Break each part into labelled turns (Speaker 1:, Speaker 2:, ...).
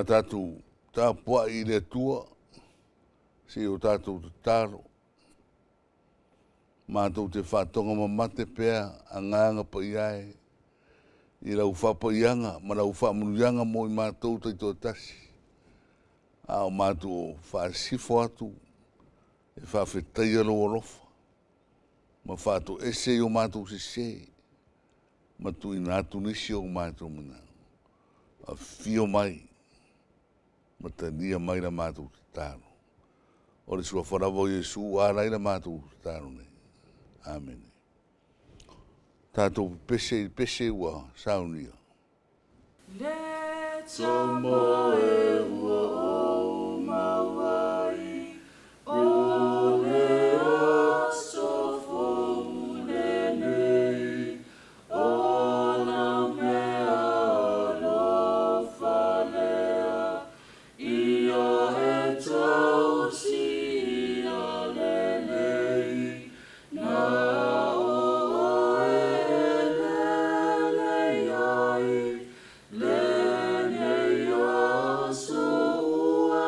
Speaker 1: a tatou tapuai i le Atua seia o tatou tatalo. Matou te faatoga mamate pea Agaga Paia e i lau faapaiaga ma lau faamanuiaga mo i matou taitoatasi, a o matou faasisifo atu e faafetaia lou alofa ma faatoese i o matou sese ma tuuina atu nisi o matou manao. Afio mai ma talia mai la matou tatalo. O le Suafa lava o Iesu ua ala ai la matou tatalo nei. Amene. Tatou pepese i le pese ua saunia.
Speaker 2: Le tama e ua ou maua ai, o le aso fou lenei, o lau mea alofa lea, ia e tausia lelei, na o oe e lelei ai, lenei aso ua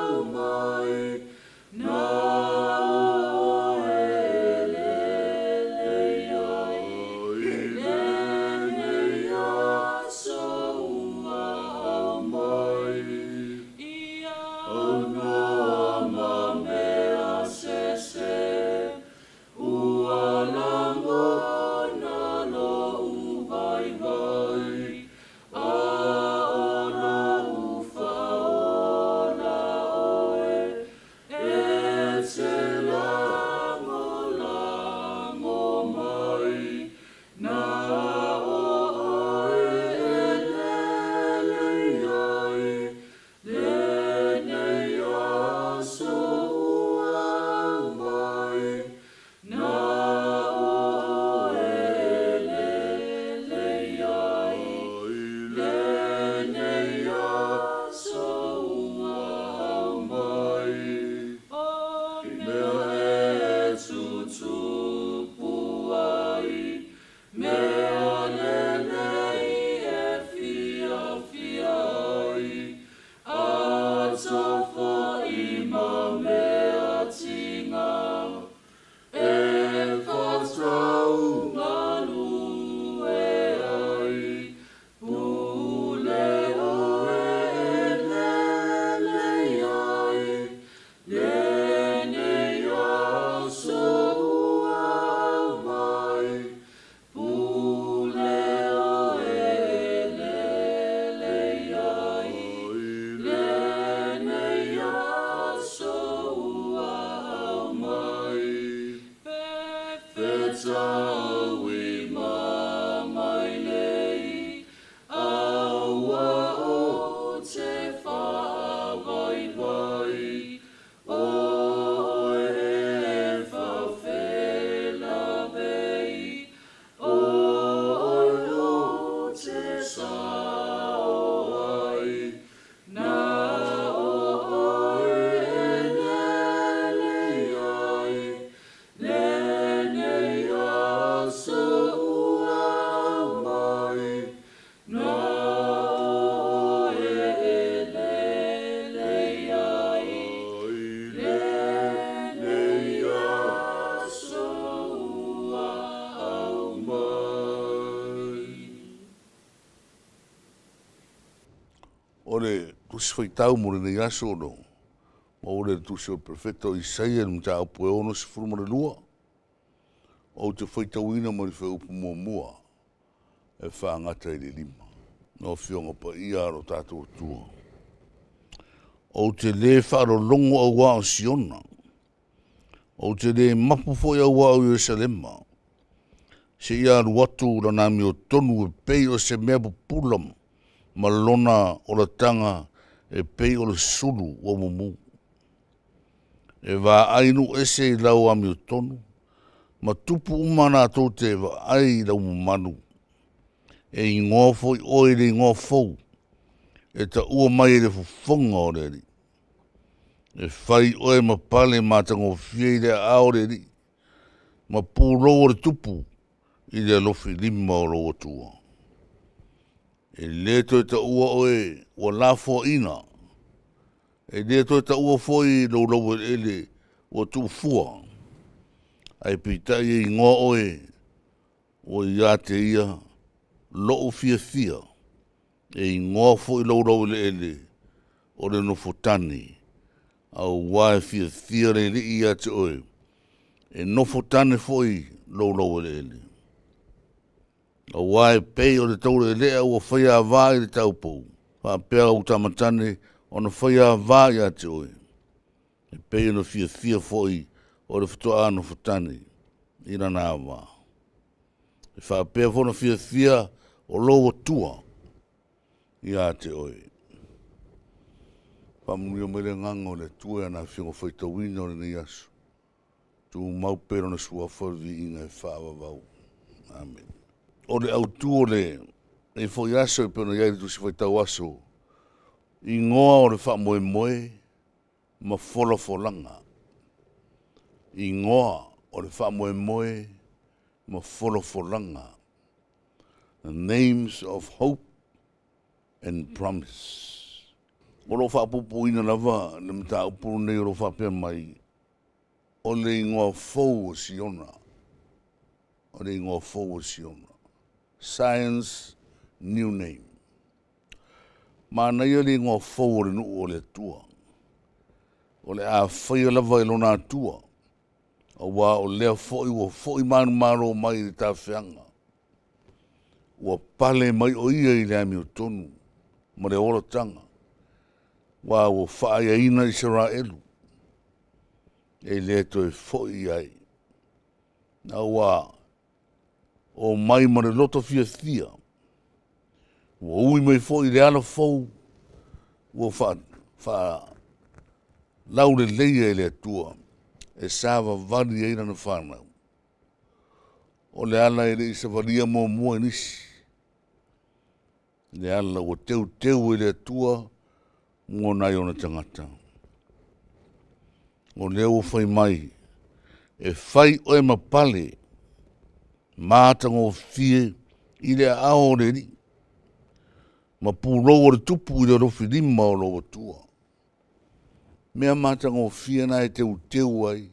Speaker 2: aumai, na o oe e lelei ai, lenei aso ua aumai. Ia aunoa ma mea sese, ua lagona lo'u vaivai, a o lo'u faaola oe, e te lagolago mai, na o oe e lelei ai, lenei aso ua aumai, na o oe e lelei ai, lenei aso ua aumai. O mea e tutupu ai, mea lelei e fiafia ai, atao foi ma mea tiga, e faatau galue ai, pule oe e lelei ai, lenei aso ua aumai, pule oe e lelei ai, lenei aso ua aumai. Fetaui ma mai nei, aua ou te faavaivai, o oe e faafelavei, o oe ou te sao ai, na o oe e lelei ai, lenei aso ua aumai, na o oe e lelei ai, lenei aso ua aumai.
Speaker 1: O le Tusi Faitau mo lenei aso o lo o maua lea i le Tusi o le Perofeta o Isaia i le mataupu e 62. Ou te faitauina mai le fuaiupu 1 e faagata i le 5. Lau Afioga Paia a lo tatou Atua, ou te lē faalologo auā o Siona, ou te lē mapu foi auā o Ierusalema, seia alu atu lana amiotonu e pei o se mea pupula ma lona olataga e pei o le sulu ua mumu. E vaai nuu ese i lau amiotonu, ma tupu uma latou te vaai i lau mamalu. E igoa foi oe i le igoa fou, e taua mai e le fofoga o le Alii. E fai oe ma pale matagofie i le aao o le Alii, ma pulou o le Tupu i le alofilima o lou Atua. E lē toe taʻua oe ua lafoaʻina, e lē toe taʻua foi lou laueleʻele ua tuufua, ae peitai e igoa oe ua iā te ia loʻu fiafia, e igoa foi lou laueleʻele o le nofotane, auā e fiafia le Alii iā te oe, e nofotane foi lou laueleele. Auā e pei o le taulelea ua faiavā i le taupou, faapea ou tama tane ona faiavā ia te oe, e pei ona fiafia foi o le fatoa nofotane i lana ava. E faapea foi ona fiafia o lou Atua ia te oe. Faamanuia mai le Agaga o le Atua i ana Afioga faitauina o lenei aso, tumau pea i Lona Suafa le viiga e faavavau. Amene. O le autu o lenei foi aso e pei ona i ai le Tusi Faitau Aso, igoa o le faamoemoe ma folafolaga. Igoa o le faamoemoe ma folafolaga. The names of hope and promise. O lo o faapuupuuina lava le mataupu lenei o lo o faapea mai, o le igoa fou o Siona. O le igoa fou o Siona. Zion's new name. Manaia le igoa fou o le nuu o le Atua. O le a faia lava e lona Atua, auā o lea foi ua foi manumalo mai i le tafeaga, ua pale mai o ia i le amiotonu ma le olataga, aua ua faayaina Isaraelu, e le toe foi i ai, a ua omai ma le loto fiafia, ua ui mai foi i le ala fou ua faalauleleia e le Atua e savavali ai lana fanau. O le ala e le i savalia muamua e nisi, le ala ua teuteu e le Atua mo nai ona tagata. O lea ua fai mai, e fai oe ma pale matagofie i le aao o le Alii, ma pulou o le Tupu i le alofilima o lou Atua. Mea matagofie na e teuteu ai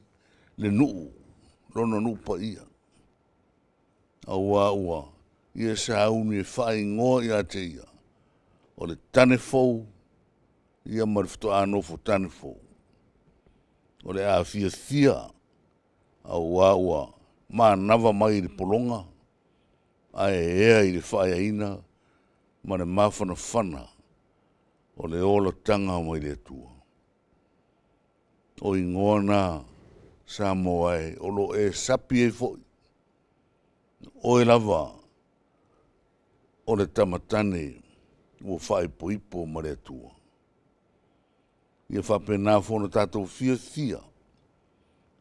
Speaker 1: le nuu, Lona nuu paia, auā ua ia sauni e faaigoa ia te Ia, o le tane fou, ia ma le faatoa nofo tane fou. O le a fiafia auā ua manava mai i le pologa ae ea i le faaeaina ma le mafanafana o le olataga mai le Atua. O igoa na Samoa e, o lo o e sapi ai foi, o oe lava o le tama tane ua faaipoipo ma le Atua. Ia faapena foi ona tatou fiafia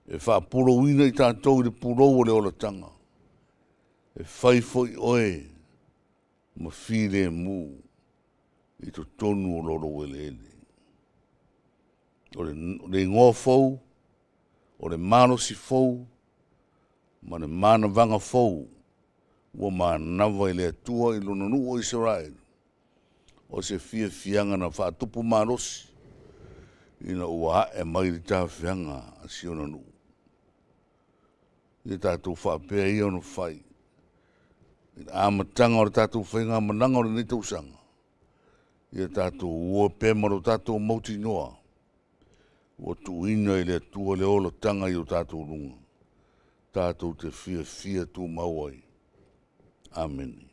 Speaker 1: e faapulou i tatou i le pulou o le olataga, e fai foi oe ma filemu i totonu o lou eleele. O le igoa fou, o le malosi fou, ma le manavaga fou ua manava i le Atua i Lona nuu o Isaraelu, o se fiafiaga na faatupu malosi ina ua ae mai le tafeaga a si ona nuu. Ia tatou faapea ia ona fai i le amataga o le tatou faigamalaga o lenei tausaga, ia tatou o pea ma lo tatou mautinoa ua tuuina e le Atua le olataga i o tatou luga, tatou te fiafia tumau ai. Amene.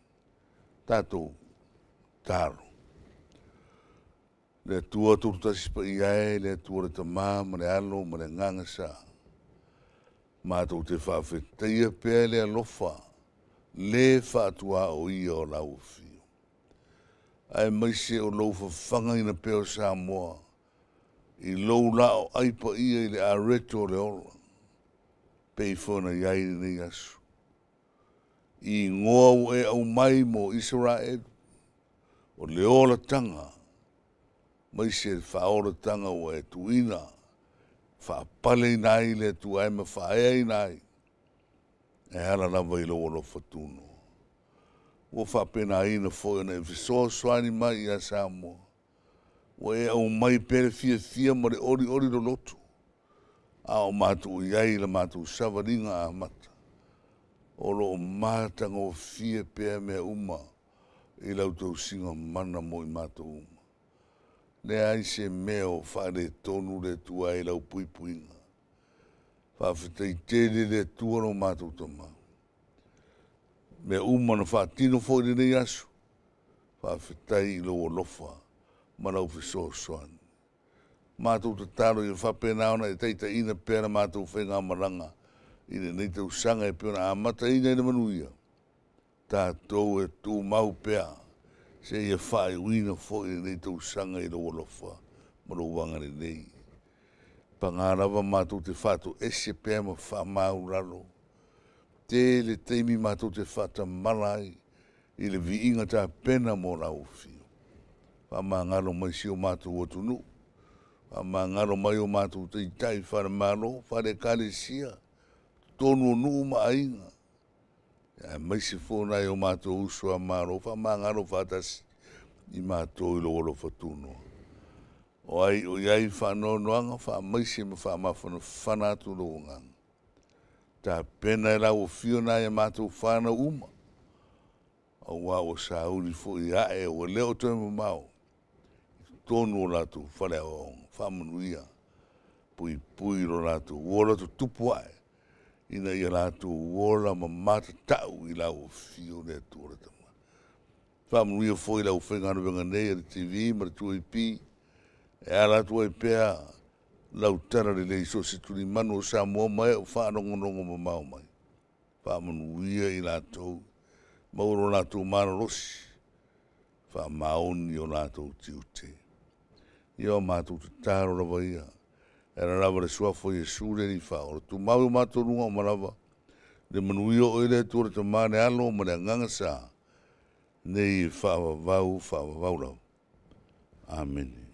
Speaker 1: Tatou tatalo. Le Atua Tutasi Paia e, le Atua le Tama ma le Alo ma le Agaga Sa, matou te faafetaia pea le alofa le faatuaoia o lau Afio, aemaise o lou fafagaina pea o Samoa i lou laoai paia i le areto o le ola, pei foi ona i ai lenei aso. I igoa ua e aumai mo Isaraelu, o le olataga, aemaise le faaolataga ua e tuuina, faapaleina ai le Atua e ma faaeaina ai, e ala lava i lou alofa tunoa. Ua faapenaina foi ona e fesoasoani mai ia Samoa. Ua e aumai pea le fiafia ma le olioli loloto, a o matou i ai i la matou savaliga amata. O lo o matagofie pea mea uma i lau tausiga mana mo i matou uma. Leai se mea o faaletonu le Atua i lau puipuiga. Faafetai tele le Atua lo matou Tama. Mea uma na faatino foi i lenei aso, faafetai i lou alofa ma lau fesoasoani. Matou tatalo ia faapena ona e taitaiina pea la matou faigamalaga i lenei tausaga e pei ona amataina i le manuia, tatou e tumau pea seia faaiuina foi lenei tausaga i lou alofa ma lou agalelei. Paga lava matou te faatoese pea ma faamaualalo, tele taimi matou te faatamala ai i le viiga tapena mo lau Afio. Faamagalo mai si o matou atunuu, faamagalo mai o matou taitai faale-Malo, faale-Ekalesia, totonu o nuu ma aiga, aemaise foi o nai o matou uso a Malo, faamagalo faatasi i matou i lou alofa tunoa. O ai o i ai faanoanoaga, faamaise ma faamafanafana atu lou agaga. Tapena e lau Afio nai a matou fanau uma, aua ua sauni foi e ae, ua le o toe mamao i totonu o latou fale aoaoga. Faamanuia, puipui lo latou ola tutupu ae, ina ia latou ola ma matatau i lau Afio le Atua le Tama. Faamanuia foi i le aufaigaluega nei a le TV ma le 2AP, e ala atu ai pea lau talalelei i so o se tulimanu o Samoa ma e o faalogologo mamao mai, faamanuia i latou, maua lo latou malolosi, faamaoni o latou tiute. Ia o matou tatalo lava ia, e ala lava i le Suafa o Iesu le Alii Faaola, tumau i o matou luga uma lava le manuia o Oe le Atua le Tama le Alo ma le Agaga Sa, nei e faavavau, faavavau lava. Amene.